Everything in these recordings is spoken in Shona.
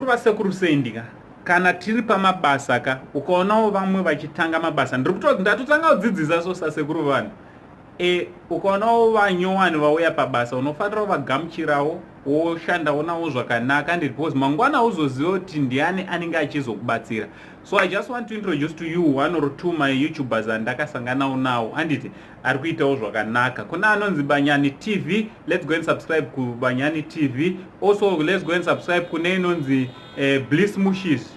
Vasekuru Sendika, kana tiri pamabasa ka, ukaonawo vamwe vachitanga mabasa, ndiri kutoti ndatotanga kudzidzisa so sasekuru vanhu ukaonawo vanyowani vauya pabasa, unofanira kuvagamuchirawo, woshandawo navo zvakanaka, and because mangwana uzoziva kuti ndiani anenge achizokubatsira. So I just want to introduce to you one or two my YouTubers andakasanganawo nawo, anditi ari kuitawo zvakanaka. Kuna anonzi Banyani TV, let's go and subscribe kuBanyani TV. Also let's go and subscribe kune inonzi Bliss Mushes,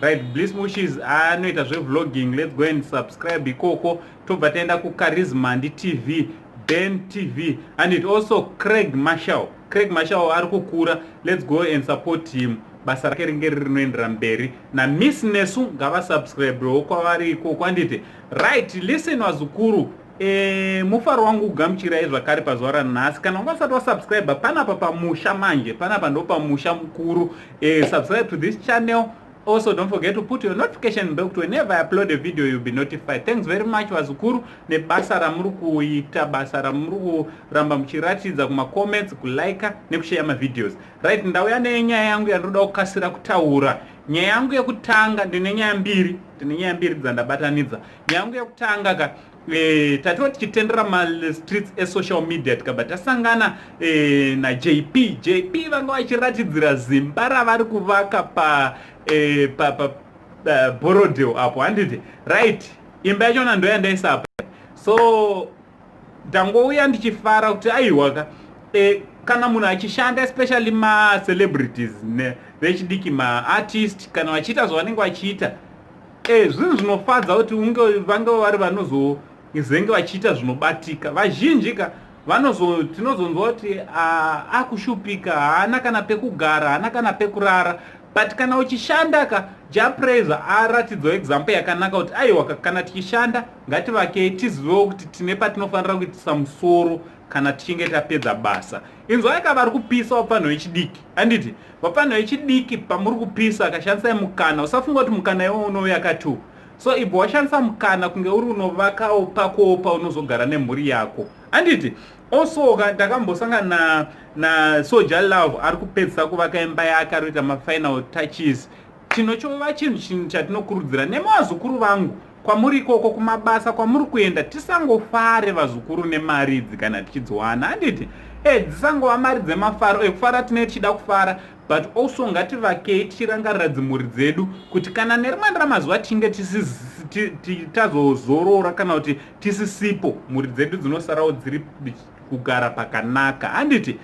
right? Bliss Mushes anoita zvevlogging, let's go and subscribe ikoko. Tobva taenda kuCharismandi TV, Ben TV, and it also Craig Marshall. Craig Marshall ari kukura, let's go and support him, basa rake ringe rinoendera mberi. NaMiss Nesu, ngavasubscribewo kwavari ikoko, anditi? Right, listen vazukuru, mufaro wangu kugamuchirai zvakare pazuva ranhasi. Kana unga usati wasubscribe panapa pamusha, manje panapa ndo pamusha mukuru. Subscribe to this channel. Also don't forget to put your notification bell kuti whenever I upload a video, you'll be notified. Thanks very much vazukuru nebasa ramuri kuita, basa ramuri kuramba muchiratidza kumacomments, kulika nekushare mavideos. Right, ndauya nenyaya yangu yandinoda kukasira kutaura. Nyaya yangu yekutanga, ndine nyaya mbiri, ndine nyaya mbiri dzandabatanidza. Nyaya yangu yekutanga ka, tatiwa tichitendera mastreets esocial media, tikabva tasangana naJP. JP vanga vachiratidzira zimba ravari kuvaka pa, e, pa, pa Borrowdale apo, handiti? Right, imba yachona ndo yandaisapa. So ndangouya ndichifara kuti aiwaka, kana munhu achishanda, especially macelebrities vechidiki, maartist, kana vachiita zvavanenge vachiita, zvinhu zvinofadza kuti unge vange vari vanozozenge vachiita zvinobatika. Vazhinji ka tinozonzwa kuti akushupika, haana kana pekugara, haana kana pekurara. But kana uchishanda ka, Jah Prayzah aratidzawo example yakanaka kuti aiwa, kana tichishanda ngativakei, tizivewo kuti tine patinofanira kuitisa musoro kana tichinge tapedza basa. Inzwai ka, vari kupisa vapfanho vechidiki, handiti? Vapfanho vechidiki, pamuri kupisa, akashandisai mukana. Usafunga kuti mukana iwo unouya katu, so ibva washandisa mukana kunge uri unovakawo pakowo paunozogara nemhuri yako, handiti? Also ka, ndakambosangana naSoul Jah Love, ari kupedzisa kuvaka imba yake, ari kuita mafinal touches. Chinochova chinhu, chinhu chatinokurudzira nemavazukuru vangu kwamuri ikoko kumabasa kwamuri kuenda, tisangofare vazukuru nemari idzi kana tichidziwana, handiti? Dzisangova mari dzemafaro ekufara, tinee tichida kufara, but also ngativakei tichirangarira dzimhuri dzedu kuti kana nerimwe ramazuva tichinge tazozorora kana kuti tisisipo, mhuri dzedu dzinosarawo dziri kugara pakanaka, handiti?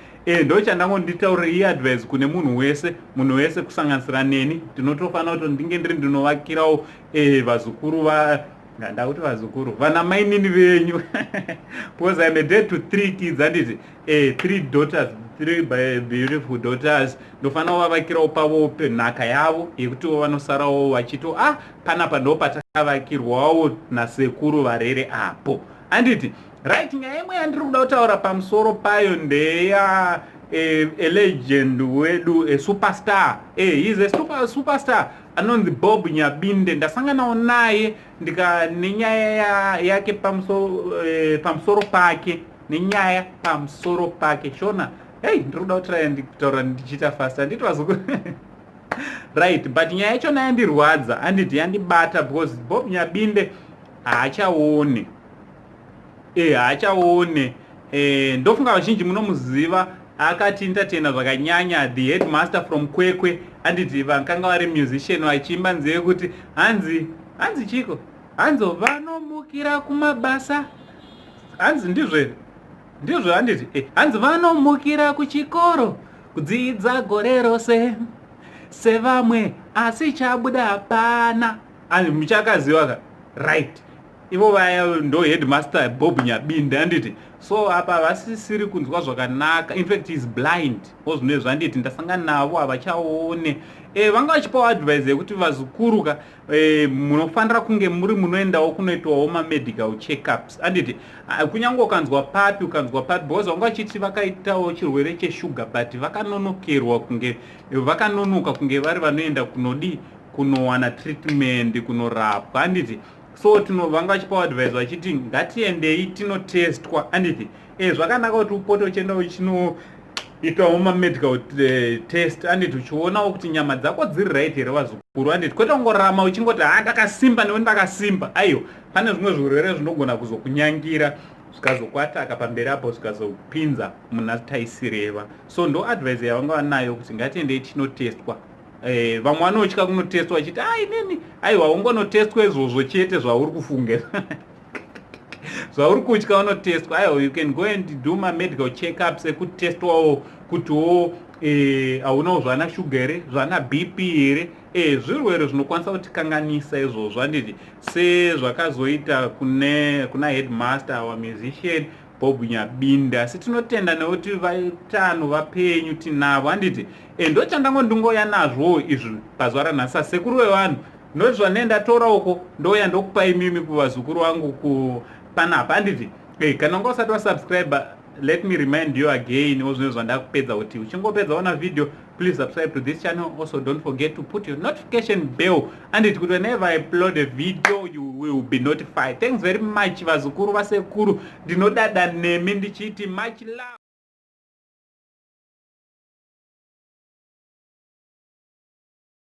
Ndo chandangonditaurira, iadvice kune munhu wese, munhu wese kusanganisira neni. Ndinotofanira kuti ndinge ndiri ndinovakirawo vazukuru va, ndakuti vazukuru, vana mainini venyu, because I'm a dad to three kids, handiti? Three daughters, three beautiful daughters. Ndofanira kuvavakirawo pavo nhaka yavo yekutiwo vanosarawo vachito, ah, panapa ndo patakavakirwawo nasekuru varere apo, handiti? Right, nyaya imwe yandiri kuda kutaura pamusoro payo ndeya a legend wedu, a superstar. He is a superstar anonzi Bob Nyabinde. Ndasanganawo naye ndika nenyaya yake pamusoro pake, nenyaya pamusoro pake. Shona, hei, ndiri kuda kutraya kutaura ndichiita fast, handiti vazukuru? Right, but nyaya yachona yandirwadza, handiti? Yandibata because Bob Nyabinde haachaone, haachaone. Ndofunga vazhinji munomuziva, akati entertaina zvakanyanya, the headmaster from Kwekwe, handiti? Vakanga vari musician vachiimba nziyo yekuti hanzi, hanzi chiko, hanzi vanomukira kumabasa, hanzi ndizvo, ndizvo, handiti? Hanzi vanomukira kuchikoro kudzidza gore rose sevamwe, asi chabuda hapana. Muchakaziva ka? Right, ivo vaya ndo headmaster Bob Nyabinde, handiti? So apa vasisiri kunzwa zvakanaka, in fact is blind ozvino zvanditi ndasangana navo, havachaone. Vanga vachipawo advice yekuti vazukuru ka, munofanira kunge muri munoendawo kunoitwawo mamedical checkups, handiti? Kunyange ukanzwa papi, ukanzwa papi, because vanga vachiti vakaitawo chirwere cheshuga, but vakanonokerwa kunge vakanonoka kunge vari vanoenda kunodi kunowana treatment, kunorapwa, handiti? So vanga vachipawo advice vachiti ngatiendei tinotestwa, handiti? Zvakanaka kuti upote uchienda uchino Itawo mamedical test, anditi, uchionawo kuti nyama dzako dziri right here, vazukuru, anditi, kwete kungorarama uchingoti, "Ha, ndakasimba newe, ndakasimba." Aiwa, pane zvimwe zvirwere zvinogona kuzokunyangira, zvikazokuataka pamberi apo, zvikazopinza muna taisireva. So ndo advice yavanga vanayo kuti ngatiendei tinotestwa. Vamwe vanotya kunotestwa vachiti, "Ai, inini." Aiwa, ungonotestwa izvozvo chete zvauri kufunga, zvauri kutya unotestwa. Aiwa, you can go and do mamedical checkups ekutestwawo kutiwo haunawo zvana shuga here, zvana BP here. Zvirwere zvinokwanisa kutikanganisa izvozvo, handiti, sezvakazoita kuna headmaster, our musician Bob Nyabinda. Asi tinotenda nekuti vatano vapenyu tinavo, handiti? Ndo chandango ndingoya nazvo izvi pazuva ranhasi, asekuru vevanhu. Ndoti zvanee ndatora uko, ndouya ndokupa imimi kuvazukuru vangu panapa, handiti? Kana unga usati wasubscribe, let me remind you again ozvino zvandakupedza kuti uchingopedza ona video, please subscribe to this channel. Also, don't forget to put your notification bell, anditi, kuti whenever I upload a video, you will be notified. Thanks very much, vazukuru vasekuru. Ndinodada nemi ndichiti much love.